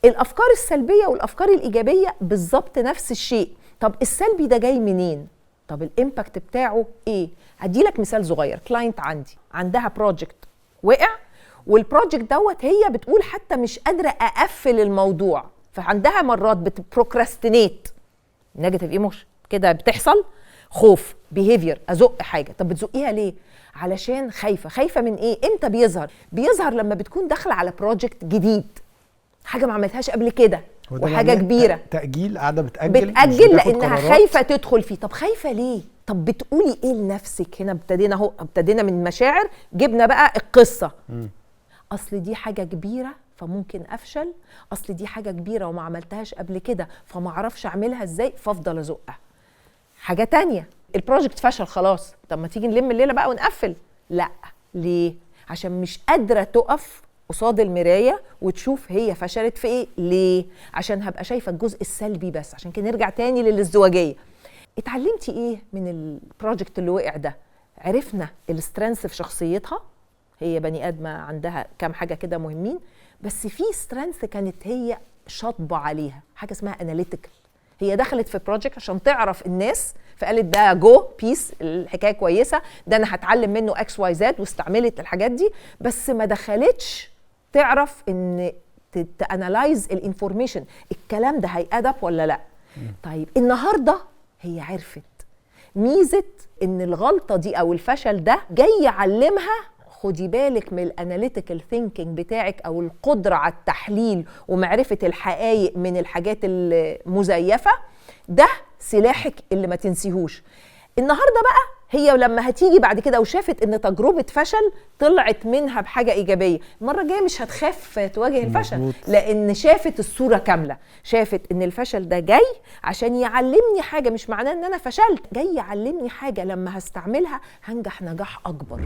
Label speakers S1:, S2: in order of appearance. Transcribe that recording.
S1: الافكار السلبية والافكار الايجابية بالظبط نفس الشيء. طب السلبي ده جاي منين؟ طب ال impact بتاعه ايه؟ هديلك مثال صغير. client عندي عندها project وقع، وال project دوت هي بتقول حتى مش قادرة اقفل الموضوع، فعندها مرات بت procrastinate، negative emotion كده بتحصل، خوف، behavior، ازق حاجه. طب بتزقيها ليه؟ علشان خايفه. خايفة من ايه؟ امتى بيظهر؟ بيظهر لما بتكون داخله على project جديد، حاجة ما عملتهاش قبل كده،
S2: هو ده
S1: وحاجه
S2: معناه
S1: كبيره.
S2: تأجيل، قاعدة بتأجل، مش
S1: بتأجل
S2: بتاخد
S1: لانها
S2: قرارات.
S1: خايفة تدخل فيه. طب خايفة ليه؟ طب بتقولي ايه لنفسك؟ هنا ابتدينا اهو، ابتدينا من مشاعر، جبنا بقى القصه. اصل دي حاجة كبيرة فممكن افشل، اصل دي حاجة كبيرة وما عملتهاش قبل كده فما اعرفش اعملها ازاي، فافضل ازقها. حاجة تانية، ال project فشل خلاص، طب ما تيجي نلم الليلة بقى ونقفل. لا، ليه؟ عشان مش قادرة تقف قصاد المراية وتشوف هي فشلت في ايه. ليه؟ عشان هبقى شايفه الجزء السلبي بس. عشان كده نرجع تاني للازدواجيه. اتعلمتي ايه من ال project اللي وقع ده؟ عرفنا ال strength في شخصيتها، هي بني ادمه عندها كام حاجة كده مهمين، بس في strength كانت هي شاطبه عليها، حاجة اسمها analytical. هي دخلت في project عشان تعرف الناس، فقالت ده go peace، الحكاية كويسه، ده انا هتعلم منه X Y Z، واستعملت الحاجات دي، بس ما دخلتش تعرف ان ت analyze ال information، الكلام ده هي add up ولا لا. طيب النهارده هي عرفت ميزة ان الغلطة دي او الفشل ده جاي يعلمها، خدي بالك من ال analytical thinking بتاعك، او القدرة على التحليل ومعرفة الحقائق من الحاجات المزيفه، ده سلاحك اللي ما تنسيهوش. النهارده بقى هي لما هتيجي بعد كده وشافت ان تجربه فشل طلعت منها بحاجة ايجابيه، المرة الجاية مش هتخاف تواجه الفشل. لان شافت الصورة كامله، شافت ان الفشل ده جاي عشان يعلمني حاجه، مش معناه ان انا فشلت، جاي يعلمني حاجة لما هستعملها هنجح نجاح اكبر.